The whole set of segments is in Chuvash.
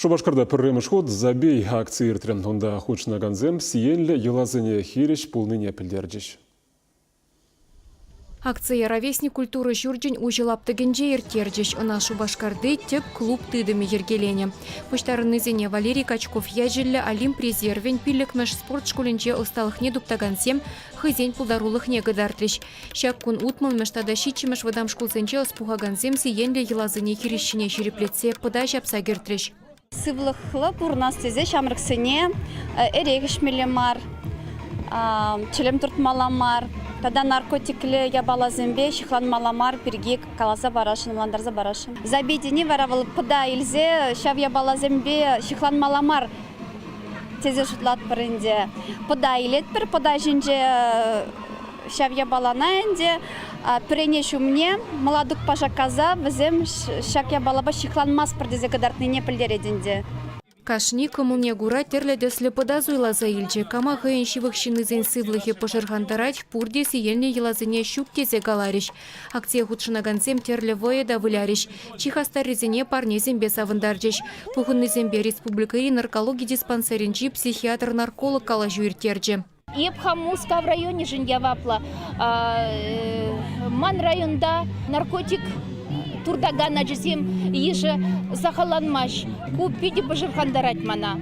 Шупашкарта пӗрремӗш хут «Забей» акци иртрӗ. Унта хутшӑнакансем сиенлӗ йӑласене хирӗҫ пулнине пӗлтерчӗҫ. Акцие «Ровесник» культура ҫурчӗн уҫӑ лаптӑкӗнче ирттерчӗҫ. Ӑна Шупашкарти тӗп клуб тытӑмӗ йӗркеленӗ. Пуҫтарӑннисене Валерий Качков ячӗллӗ Олимп резервӗн пиллӗкмӗш спорт шкулӗнче ӑсталӑхне туптакансем хӑйсен пултарулӑхне кӑтартрӗҫ. Ҫак кун утмӑлмӗш тата ҫиччӗмӗш вӑтам шкулсенче ӑс пухакансем сиенлӗ йӑласене хирӗҫҫине ҫирӗплетсе пӑта ҫапса кӗртрӗҫ. Сывлӑхлӑ пурӑнас тесе ҫамрӑксене эрех ӗҫмелле мар, чӗлӗм туртмалла мар тата наркотиклӗ япаласемпе ҫыхланмалла мар пирки каласа парасшӑн, ӑнлантарса парасшӑн. Забей тени вара вӑл пӑта илсе ҫав япаласемпе ҫыхланмалла мар тесе шутлатпӑр ӗнтӗ. Пӑта илетпӗр, пӑта ҫинче ҫав япалана ӗнтӗ пӗрене ҫумне мӑлатукпа шаккаса вӗсем ҫак япалапа ҫыхланмастпӑр тесе кӑтартнине пӗлтерет ӗнтӗ. Кашни кӑмӑлне кура тӗрлӗ тӗслӗ пӑта суйласа илчӗ. Кама хӑйӗн ҫывӑх ҫыннисен сывлӑхӗ пӑшӑрхантарать, пурте сиенлӗ йӑласене ҫук тесе каларӗҫ. Акцие хутшӑнакансем тӗрлӗ вӑйӑ та вылярӗҫ. Чи хастаррисене парнесемпе савӑнтарчӗҫ. Пухӑннисемпе республикӑри наркологи диспансерӗнчи психиатр-нарколог калаҫу ирттерчӗ. Эп хам Мускав районӗшӗн яваплӑ. Ман районта наркотик туртакан ачасем йышӗ сахалланмасть. Ку питӗ пӑшӑрхантарать мана.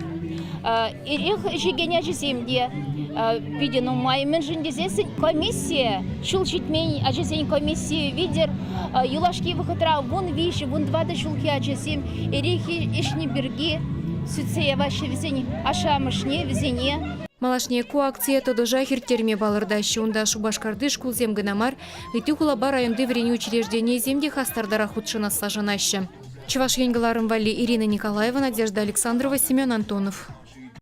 Эрех ӗҫекен ачасем те питӗ нумай. Мӗншӗн тесессӗн комиссия, ҫул ҫитмен ачасен комиссийӗ витӗр юлашки вӑхӑтра 13, 14 ҫулхи ачасем эрех ӗҫнӗ пирки сӳтсе яваҫҫӗ вӗсен ашшӗ-амӑшне, вӗсене. Малашне ку акцие тӑтӑшах ирттерме палӑртаҫҫӗ. Унта Шупашкарти шкулсем кӑна мар, ытти хулапа районти вӗренӳ учрежденийӗсем те хастартарах хутшӑнасса шанаҫҫӗ. Чӑваш Ен кӑларӑм валли Ирина Николаева, Надежда Александрова, Семен Антонов.